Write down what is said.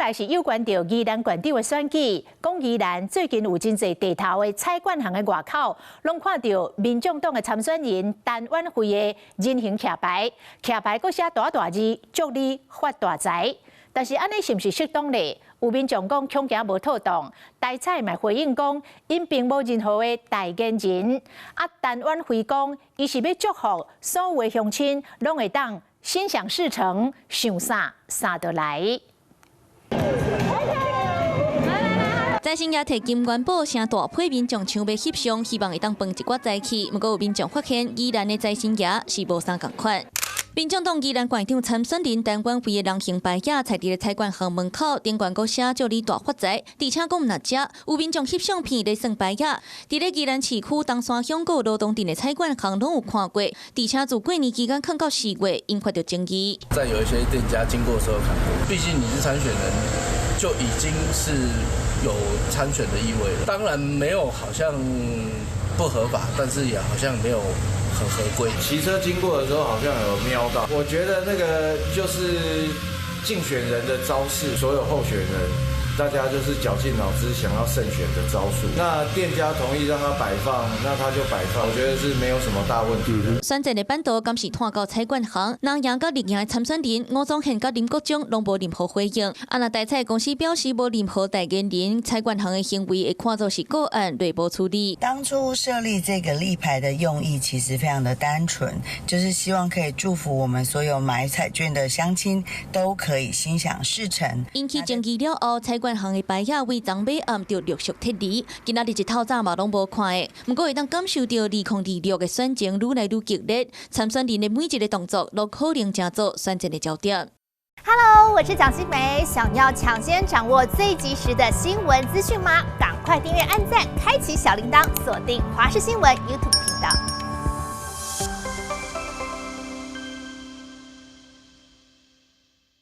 來是有關著宜蘭縣長的選舉，講宜蘭最近有真濟地頭的菜館行的外口，攏看著民眾黨的參選人陳婉慧的人形徛牌，徛牌閣寫大大字，祝你發大財。但是按呢是毋是適當咧？有民眾講恐驚無妥當，台彩嘛回應講，𪜶並無任何的代言人。啊，陳婉慧講，伊是欲祝福所有的鄉親，攏會當心想事成，想啥啥就來。財神爺提金元寶，成大批民眾搶欲翕相，希望會當分一寡財氣。毋過有民眾發現，宜蘭的財神爺是無啥仝款。民眾黨宜蘭縣長參選人陳婉慧的人形牌仔，徛佇咧菜館行門口，頂懸閣寫祝你大發財。而且講毋若遮，有民眾翕相片咧耍牌仔，佇咧宜蘭市區東山鄉閣羅東鎮的菜館行攏有看過，而且自過年期間囥到4月，引發著爭議。在有一些店家經過的時候看過，畢竟你是參選人，就已經是有參選的意味了。當然沒有好像不合法，但是也好像沒有很合規。騎車經過的時候好像有瞄到，我覺得那個就是競選人的招式，所有候選人大家就是絞盡腦汁想要勝選的招數。那店家同意讓他擺放，那他就擺放，我覺得是沒有什麼大問題的。選戰的版圖敢是拖到菜館行，藍營佮綠營的參選人吳宗憲佮林國忠攏無任何回應。啊，若台彩公司表示無任何代言人，菜館行的行為會看作是個案，內部處理。當初設立這個立牌的用意其實非常的單純，就是希望可以祝福我們所有買彩券的鄉親都可以心想事成。引起爭議了後，菜館行的牌仔為昨尾暗就陸續撤離，今仔日一透早嘛攏無看的。毋過會當感受著2026的選情愈來愈激烈，參選人的每一個動作，攏可能成做選戰的焦點。 Hello，我是蔣新梅，想要搶先掌握最及時的新聞資訊嗎？趕快訂閱、按讚、開啟小鈴鐺，鎖定華視新聞 YouTube 頻道。